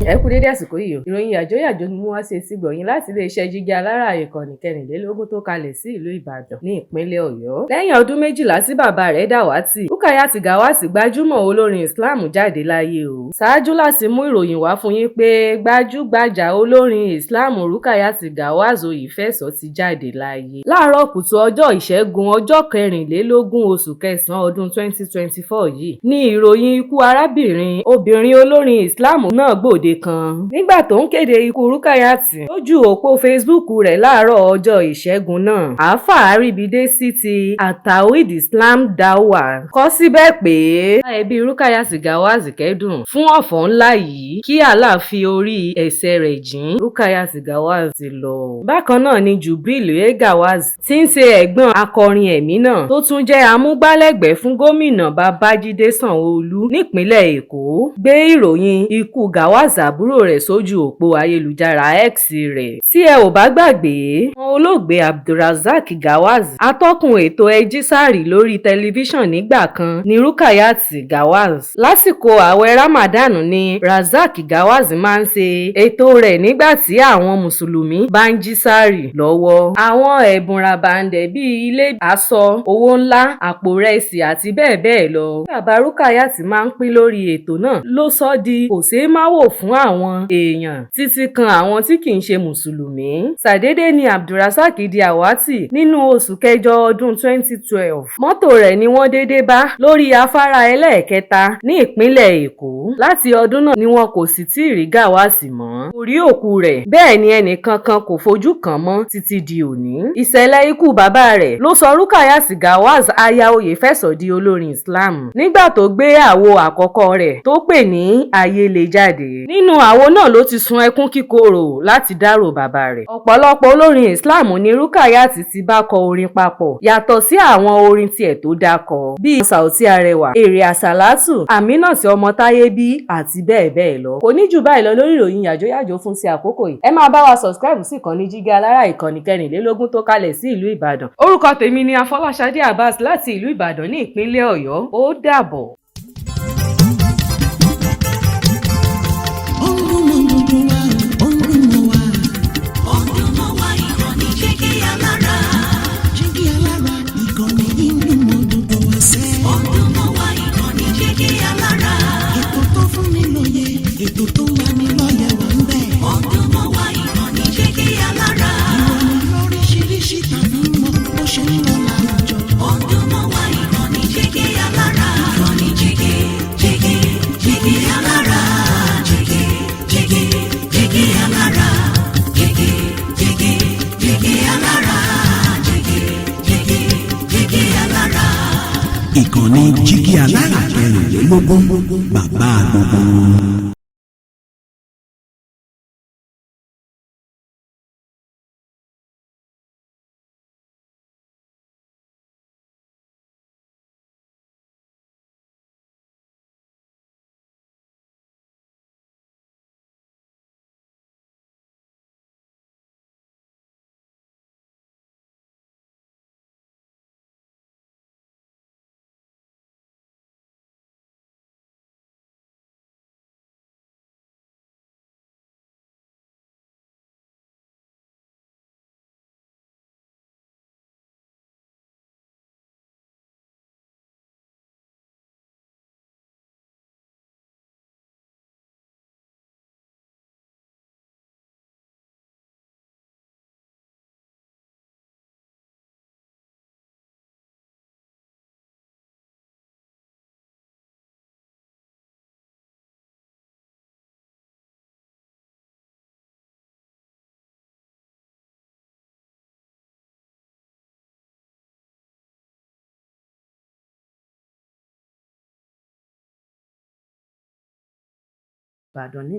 Ẹ kú dédé àsìkò yìí o. Ìròyìn yàjóyàjó ni mú wá sí etí gbọ̀nyìn láti iléeṣẹ́ Jígí Alárà, ìkànnì 24 tó kalẹ̀ sí ìlú Ìbàdàn ní ìpínlẹ̀ Ọ̀yọ́. Lẹ́yìn ọdún 12 tí bàbá rẹ̀ dàwátì, Rukayat Gawat, gbajúmọ̀ olórin Islam, jáde láyé o. Ṣáájú láti mú ìròyìn wá fún yín pé gbajúgbajà olórin Islam Rukayat Gawat Oyèfẹ̀sọ ti jáde láyé. Láàárọ̀ kùtù ọjọ́ Ìṣẹ́gun, ọjọ́ 24 oṣù kẹsàn-án ọdún 2024 yìí ni ìròyìn ikú arábìnrin obìnrin olórin Islam náà gbòde kan. Nígbà tó ń kéde ikú Rukayat lójú òpó Facebook rẹ̀ láàárọ̀ ọjọ́ Ìṣẹ́gun náà, Àáfàá Àríbidésí ti Attawhid Islam Dawah kọ síbẹ̀ pé ẹbí Rukayat Gawat kẹ́dùn fún ọ̀fọ̀ ńlá yìí, kí Allah fi orí ẹ̀ṣẹ̀ rẹ̀ jìn. Rukayat Gawat ti lọ. Bákan náà ni Jubril A. Gawat, tí ń ṣe ẹ̀gbọ́n akọrin ẹ̀mí náà tó tún jẹ́ amúgbálẹ́gbẹ̀ẹ́ fún Gómìnà Babájídé Sanwó-Olú nípìnlẹ̀ Èkó, gbé ìròyìn ikú Gawat àbúrò rẹ̀ sójú òpó ayélujára X rẹ̀. Tí ẹ ò bá gbàgbé, olóògbé Abdulrasaq Gawat, atọ́kùn ètò Ẹ Jí Sàárì lórí tẹlifíṣàn nígbà kan, ní Rukayat Gawat. Lásìkò ààwẹ̀ Ramadan ni Rasaq Gawat máa ń ṣe ètò rẹ̀ nígbà tí àwọn mùsùlùmí bá ń jí sàárì lọ́wọ́. Àwọn ẹ̀bùn ràbàǹdẹ̀ bíi ilé, aṣọ, owó ńlá, àpò ìrẹsì àti bẹ́ẹ̀ bẹ́ẹ̀ lọ bàbá Rukayat máa ń pín lórí ètò náà ló sọ ọ́ di kòṣeémáwò fún àwọn èèyàn, títí kan àwọn tí kì í ṣe mùsùlùmí. Ṣàdédé ni Abdulrasaq di àwátì nínú oṣù kẹjọ ọdún 2012. Mọ́tò rẹ̀ ni wọ́n dédé bá lórí afárá ẹlẹ́ẹ̀kẹta ní ìpínlẹ̀ Èkó. Láti ọdún náà ni wọn kò sì tí ì rí Gawat mọ́. Kò rí òkú rẹ̀, bẹ́ẹ̀ ni ẹnìkankan kò fojú kàn án mọ́ títí di òní. Ìṣẹ̀lẹ̀ ikú bàbá rẹ̀ ló sọ Rukayat Gawat aya Oyèfẹ̀sọ di olórin Islam nígbà tó gbé àwo àkọ́kọ́ rẹ̀ tó pè ní Ayé Le jáde. Nínú àwo náà ló ti sun ẹkún kíkorò láti dárò bàbá rẹ̀. Ọ̀pọ̀lọpọ̀ olórin Islam ni Rukayat ti bá kọ orin papọ̀ yàtọ̀ sí àwọn orin tiẹ̀ tó dá kọ, bíi Saoti Arẹwà, Èrè Àsàlátù, Aminat Ọmọtáyébí àti bẹ́ẹ̀ bẹ́ẹ̀ lọ. Kò ní jù báyìí lọ lórí ìròyìn yàjóyàjó fún ti àkókò yìí. Ẹ máa bá wa subscribe sí ìkànnì Jígí Alárà, ìkànnì 24 tó kalẹ̀ sí ìlú Ìbàdàn. Orúkọ tèmi ni Afọláṣadé Abbas láti ìlú Ìbàdàn ní ìpínlẹ̀ Ọ̀yọ́. Ó dàbọ̀. Ó ń dún mọ́ gbogbo wa, ó ń dún mọ́ wa. Ó ń dún mọ́ wa, ìkànnì Jígí Alára. Jígí Alára, ìkànnì yìí ń dún mọ́ gbogbo wa sẹ́. Ó ń dún mọ́ wa, ìkànnì Jígí Alára. Ètò tó fún ni lóye, ètò tó ń lani lọ́yẹ̀ wà ń bẹ̀. Ó ń dún mọ́ wa, ìkànnì Jígí Alára. Ìròyìn lóríṣiríṣi tàbí mọ bó ṣe ń lọ láwùjọ. Ó ń dún mọ́ wa, ìkànnì Jígí Alára. Ìkànnì Jígí Jígí Jígí Alára. Jígí Jígí Jígí Alára. Jígí Jígí Jígí Alára. Jígí Jígí Jígí Alára. Ìkànnì Jígí Alára 24, bàbá gbogbo wọn. Ìbàdàn ní.